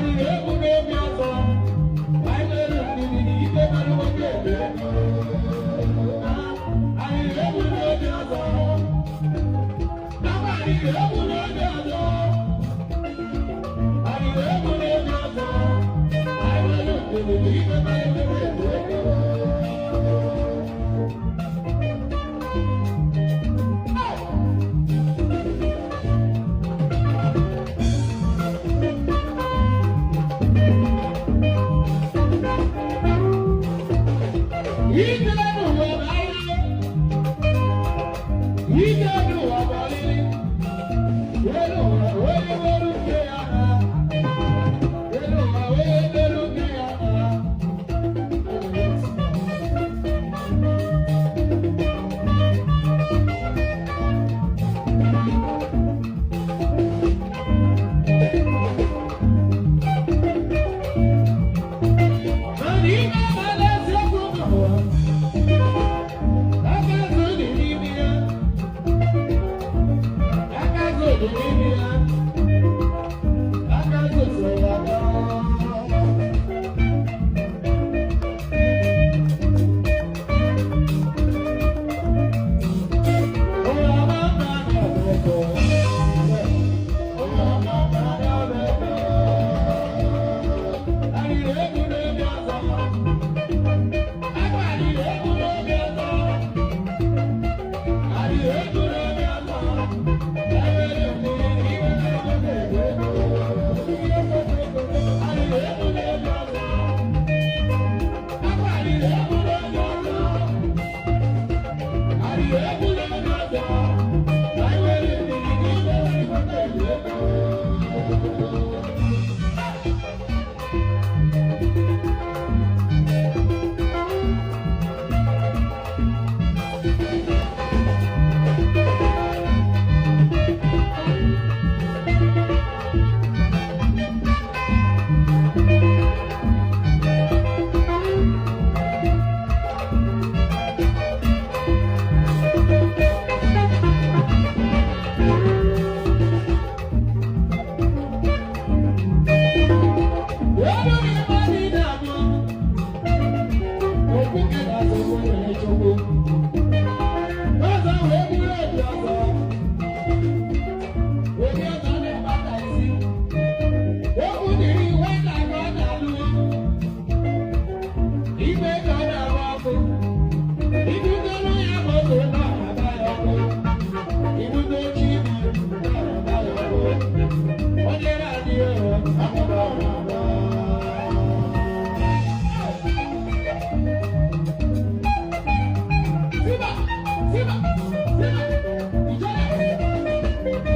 Arịrị egwu n'obi ọzọ. Anyị nwere ndidi na ike mara nwoke ebe ego. Arịrị egwu n'obi ọzọ. Akwa arịrị egwu n'obi ọzọ. Arịrị egwu n'obi ọzọ. Anyị nwere ndidi na ike mara nwoke ebe ego. Ije n'ụwa bụ ije n'ụwa bụ ọlịlị. Elu ụwa wee weru nke ya ha. Elu ụwa wee weru nke ya ha. Mana ime abalị eziokwu n'ụwa, aka azụ dị n'ime ya. Aka azụ dị n'ime ya. Aka azụ so ya gaa. Ụwa ma mma na-ebe. Ụwa ma mma na-ebe. Arịrị egwu n'obi ọzọ. Akwa arịrị egwu n'obi ọzọ. Arịrị egwu n'obi ọzọ. Ewere mmiri iwe na-ebe ego. Arịrị egwu n'obi ọzọ. Akwa arịrị egwu n'obi ọzọ. Arịrị egwu n'obi ọzọ. Ewere mmiri iwe na-ebe ego. Onye na-adịghị akwụkwọ ọrụ. Siba! Siba! Siba! Ijele!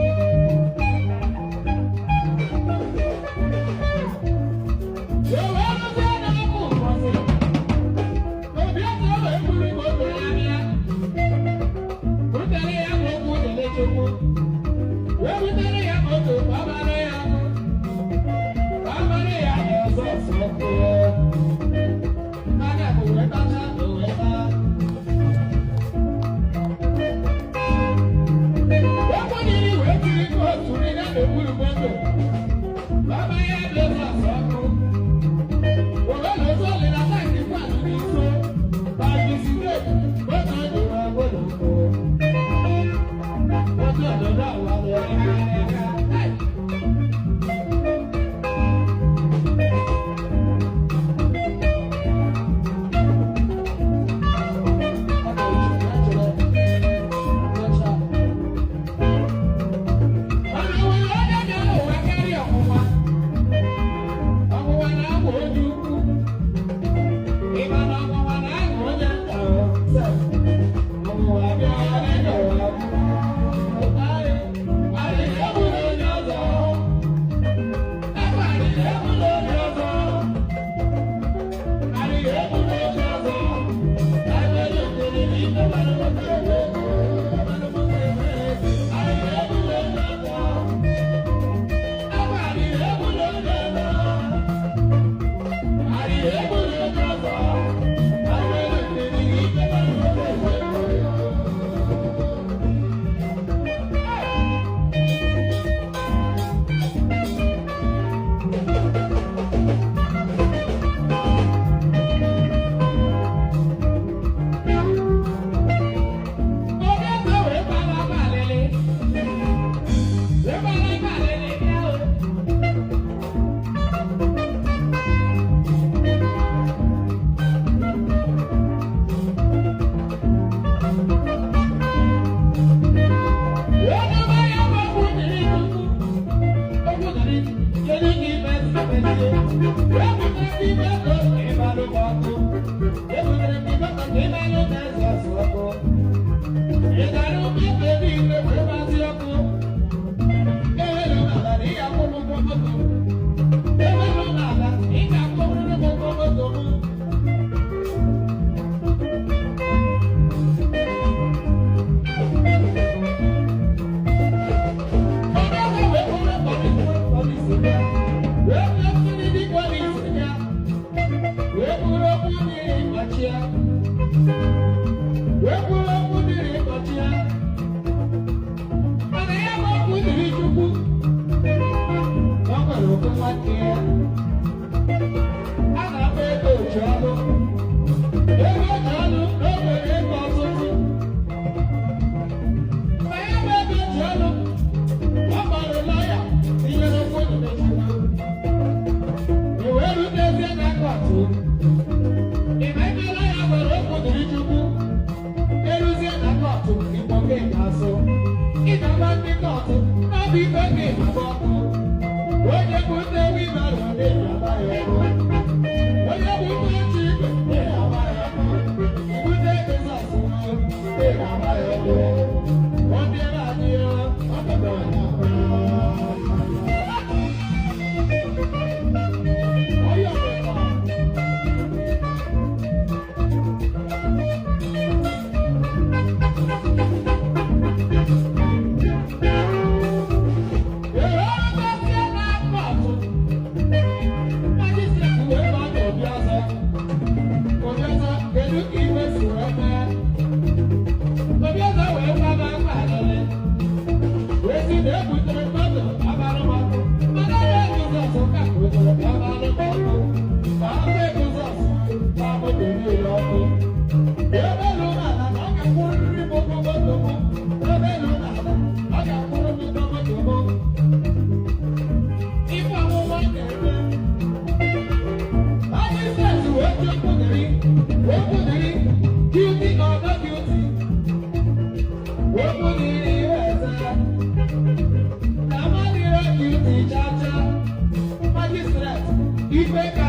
Ewe arụsị a na-apụ ụbọchị. Obi ọzọ wee buru igwe oge ya bịa. Butere ya ma okwu dele Chukwu. Wee butere ya moto ka ọ mara ya ọkụ. Ka ọ mara ya na ọzọ ọsọ ọkụ. Mmadụ bụ wee tacha o wee taa. Okwu niile wee jiri kootu niile n'okpuru moto. Baba ya bụ ụzọ ọsọ ọkụ. Òwe ló sọ lè la táǹkì pàdé ní so. Pàdísílẹ̀ mọ́tò ìwà gbọ́dọ̀ kó. Mọ́tò ọ̀dọ́dọ̀ àwọn ọmọ ẹ̀ka. Mana nwere onye bịara ụwa karịa ọnwụnwa. Ọnwụnwa na-abụ onye ukwu. Ị ma na ọnwụnwa na-aghọ onye nta o? Ọnwụnwa bịa, ọ na-ụwa. Arịrị egbula onye ọzọ. Ebe arịrị egbula onye ọzọ. Arịrị egbula onye ọzọ. Arịrị egbula onye ọzọ. Arịrị egbula onye ọzọ. Ebe arịrị egbula onye ọzọ. Arịrị egbula onye ọzọ. Arịrị egbula onye ọzọ. Ebutere ndị moto ka ịbalụ m ọkụ. Ebutere ndị moto ka ịbalụ m Lexus ọkụ. Ị gara moto niile wee gbazi ọkụ. Ewelu m ala na ị ga-akwụ m ụgwọ moto m. Ewelu m ala ị ga-akwụrịrị m ụgwọ moto m. Wee bụrụ okwu dịrị ịkpọchi ya, mana ya bụ okwu dịrị Chukwu na ọ nwere okwu nwanne ya a na-akpọ ego oji ọlụ, ego oji ọlụ na o nwere ego ọtụtụ. Ma ya bụ ego oji ọlụ, ọ gbara lọya tinyere okwu dịrị Chukwu. I wee rutezie na court, ị ma ebe lọya gwara okwu dịrị Chukwu eruzie na court, Igbo gị ga-asụ, ị ga-agba ndị court na ọ bụ ife gị agba ọkụ. Onye bụ nne wheelbarrow na-agba ya ọkụ, onye bụ nne oche igwe na-agba ya ọkụ, ibute Jizọs na-agba ya ọkụ. Ndị ebe adịghị ọnọdụ anya. Onye ọbụla. Ee, na court, magistrate wee gbaa n'obi ọzọ. Obi ọzọ, kedu ka iwe si wee mee? Obi ọzọ wee gwa m akwa alịlị. Wee sị na ebutere mmadụ abalị m ọkụ. Mana ya Jizọs ka butere abalị m ọkụ. Ma ọ bụ Jizọs ma ọ bụ niile ọkụ. Ebe elu n'ala na ọ ga-akwụrịrị m ụgwọ moto m. Ebe elu n'ala ọ ga-akwụrụ m ụgwọ moto m. Ife ọnwụnwa na-eme. Magistrate wee jụ okwu dịrị, okwu dịrị, guilty or not guilty. Okwu dịrị eze. Na amadịrị guilty cha cha. Magistrate, ife ka